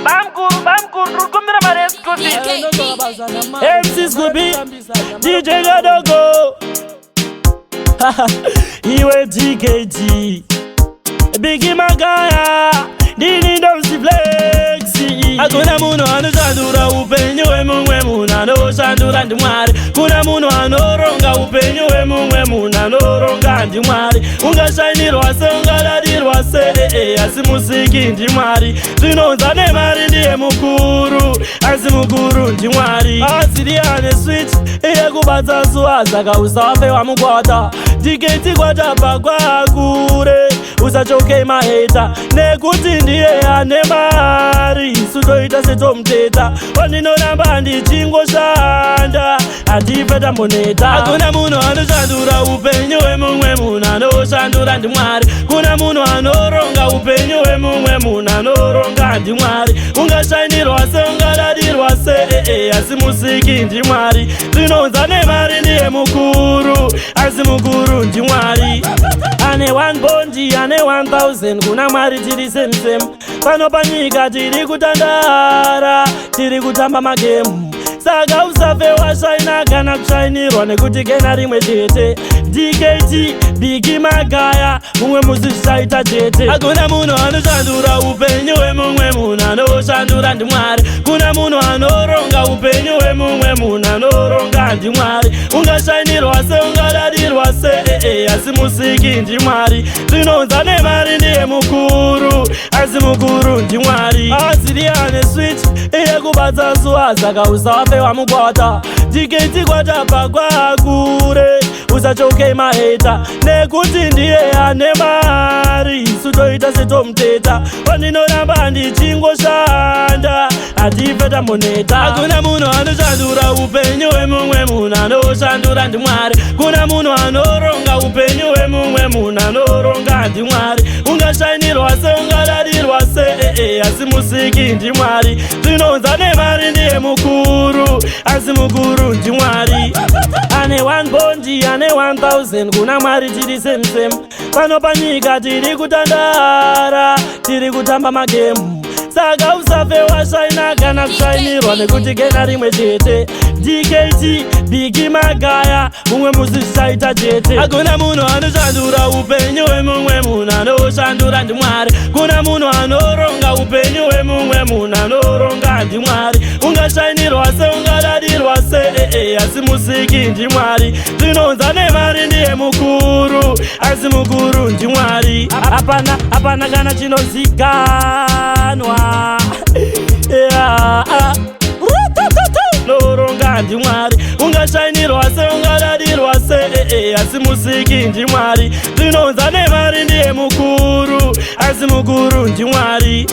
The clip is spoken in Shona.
Bamkuru, bamkuru, ndiri kukumbira mari yeschool fees. MC Scooby, DJ Godogo, iwe DKT, Biggie Magaya, ndini Ndomsi Flexi. Hakuna munhu anoshandura upenyu hwemumwe munhu, anoshandura ndiMwari. Kuna munhu anoronga upenyu hwemumwe munhu, anoronga ndiMwari. Ungashainirwa se, ungadadirwa se, ee, asi musiki ndiMwari. Zvinonza nemari ndiye mukuru, asi mukuru ndiMwari. Asiri ane switch yekubata zuva, saka usafe wamukwata. DKT kwatapa kwakure, usachoke mahater nekuti ndiye ane mari. Isu toita setomuteta, wandinoramba ndichingoshanda, handife tamboneta. Hakuna munhu anoshandura upenyu hwemumwe munhu, anoshandura ndiMwari. Kuna munhu anoronga upenyu hwemumwe munhu, anoronga ndiMwari. Ungashainirwa se, ungadadirwa se, ee, asi musiki ndiMwari. Zvinonza nemari ndiye mukuru, asi mukuru ndiMwari. Ane 1 bondi, ane 1000, kuna Mwari tiri same same. Pano panyika tiri kutandara, tiri kutamba magemu, saka usafe washaina kana kushainirwa nekuti kena rimwe chete. DKT, Biggie Magaya, mumwe musi zvichaita chete. Hakuna munhu anoshandura upenyu hwemumwe munhu, anoshandura ndiMwari. Kuna munhu anoronga upenyu hwemumwe munhu, anoronga ndiMwari. Ungashainirwa se, ungadadirwa se, ee, asi musiki ndiMwari. Zvinonza nemari ndiye mukuru, asi mukuru ndiMwari. Asiri ane switch yekubata zuva, saka usafe wamukwata. DKT kwatapa kwakure, usachoke mahater nekuti ndiye ane mari. Isu toita setomuteta, wandinoramba ndichingoshanda, handife tamboneta. Hakuna munhu anoshandura upenyu hwemumwe munhu, anoshandura ndiMwari. Kuna munhu anoronga upenyu hwemumwe munhu, anoronga ndiMwari. Ungashainirwa se, ungadadirwa se, ee, asi musiki ndiMwari. Zvinonza nemari ndiye mukuru, asi mukuru ndiMwari. Ane 1 bondi, ane 1000, kuna Mwari tiri same same. Pano panyika tiri kutandara, tiri kutamba magemu, saka usafe washaina kana kushainirwa nekuti kena rimwe chete. DKT, Biggie Magaya, mumwe musi zvichaita chete. Hakuna munhu anoshandura upenyu hwemumwe munhu, anoshandura ndiMwari. Kuna munhu anoronga upenyu hwemumwe munhu, anoronga ndiMwari. Ungashainirwa se, ungadadirwa se, ee, asi musiki ndiMwari. Zvinonza nemari ndiye mukuru, asi mukuru ndiMwari. Hapana, hapana kana chinozikanwa, yeah. Noronga ndiMwari. Ungashainirwa se, ungadadirwa se, ee, asi musiki ndiMwari. Zvinonza nemari ndiye mukuru, asi mukuru ndiMwari.